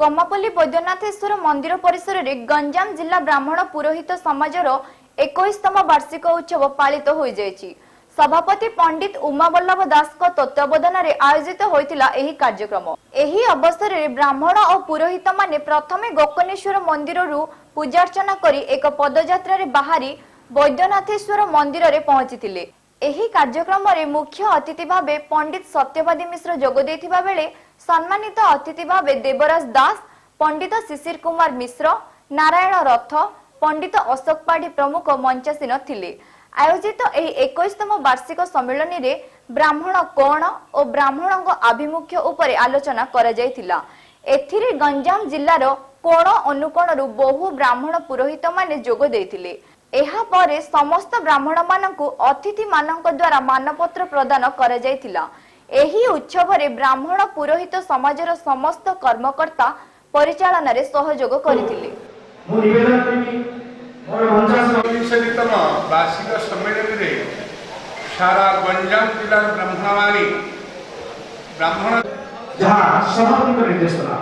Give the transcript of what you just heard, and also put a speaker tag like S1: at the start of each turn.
S1: କମାପଲ୍ଲୀ ବୈଦ୍ୟନାଥେଶ୍ୱର ମନ୍ଦିର ପରିସରରେ ଗଞ୍ଜାମ ଜିଲ୍ଲା ବ୍ରାହ୍ମଣ ପୁରୋହିତ ସମାଜର 21ତମ ବାର୍ଷିକ ଉତ୍ସବ ପାଳିତ ହୋଇଯାଇଛି। ସଭାପତି ପଣ୍ଡିତ ଉମାବଲ୍ଲଭ ଦାସଙ୍କ ତତ୍ତ୍ୱାବଧାନରେ ଆୟୋଜିତ ହୋଇଥିଲା ଏହି କାର୍ଯ୍ୟକ୍ରମ। ଏହି ଅବସରରେ ବ୍ରାହ୍ମଣ ଓ ପୁରୋହିତମାନେ ପ୍ରଥମେ ଗୋକର୍ଣ୍ଣେଶ୍ୱର ମନ୍ଦିରରୁ ପୂଜାର୍ଚ୍ଚନା କରି ଏକ ପଦଯାତ୍ରାରେ ବାହାରି ବୈଦ୍ୟନାଥେଶ୍ୱର ମନ୍ଦିରରେ ପହଞ୍ଚିଥିଲେ। ଏହି କାର୍ଯ୍ୟକ୍ରମରେ ମୁଖ୍ୟ ଅତିଥି ଭାବେ ପଣ୍ଡିତ ସତ୍ୟବାଦୀ ମିଶ୍ର ଯୋଗ ଦେଇଥିବା ବେଳେ ସମ୍ମାନିତ ଅତିଥି ଭାବେ ଦେବରାଜ ଦାସ, ପଣ୍ଡିତ ଶିଶିର କୁମାର ମିଶ୍ର, ନାରାୟଣ ରଥ, ପଣ୍ଡିତ ଅଶୋକ ପାଢୀ ପ୍ରମୁଖ ମଞ୍ଚାସୀନ ଥିଲେ। ଆୟୋଜିତ ଏହି 21ତମ ବାର୍ଷିକ ସମ୍ମିଳନୀରେ ବ୍ରାହ୍ମଣ କଣ ଓ ବ୍ରାହ୍ମଣଙ୍କ ଆଭିମୁଖ୍ୟ ଉପରେ ଆଲୋଚନା କରାଯାଇଥିଲା। ଏଥିରେ ଗଞ୍ଜାମ ଜିଲ୍ଲାର କୋଣ ଅନୁକୋଣରୁ ବହୁ ବ୍ରାହ୍ମଣ ପୁରୋହିତମାନେ ଯୋଗ ଦେଇଥିଲେ। ଏହାପରେ ସମସ୍ତ ବ୍ରାହ୍ମଣମାନଙ୍କୁ ଅତିଥିମାନଙ୍କ ଦ୍ୱାରା ମାନପତ୍ର ପ୍ରଦାନ କରାଯାଇଥିଲା। ଏହି ଉତ୍ସବରେ ବ୍ରାହ୍ମଣ ପୁରୋହିତ ସମାଜର ସମସ୍ତ କର୍ମକର୍ତ୍ତା ପରିଚାଳନାରେ ସହଯୋଗ କରିଥିଲେ।
S2: ମୁଁ ନିବେଦନ କରିବି ମୋର ମଞ୍ଚାସୀନ
S3: 19ତମ ବାର୍ଷିକ ସମ୍ମିଳନୀରେ ସାରା ଗଞ୍ଜାମ ଜିଲ୍ଲାର ବ୍ରାହ୍ମଣମାନେ ବ୍ରାହ୍ମଣ
S2: ଯାହା ସଭାପତିଙ୍କ ନିର୍ଦ୍ଦେଶନା।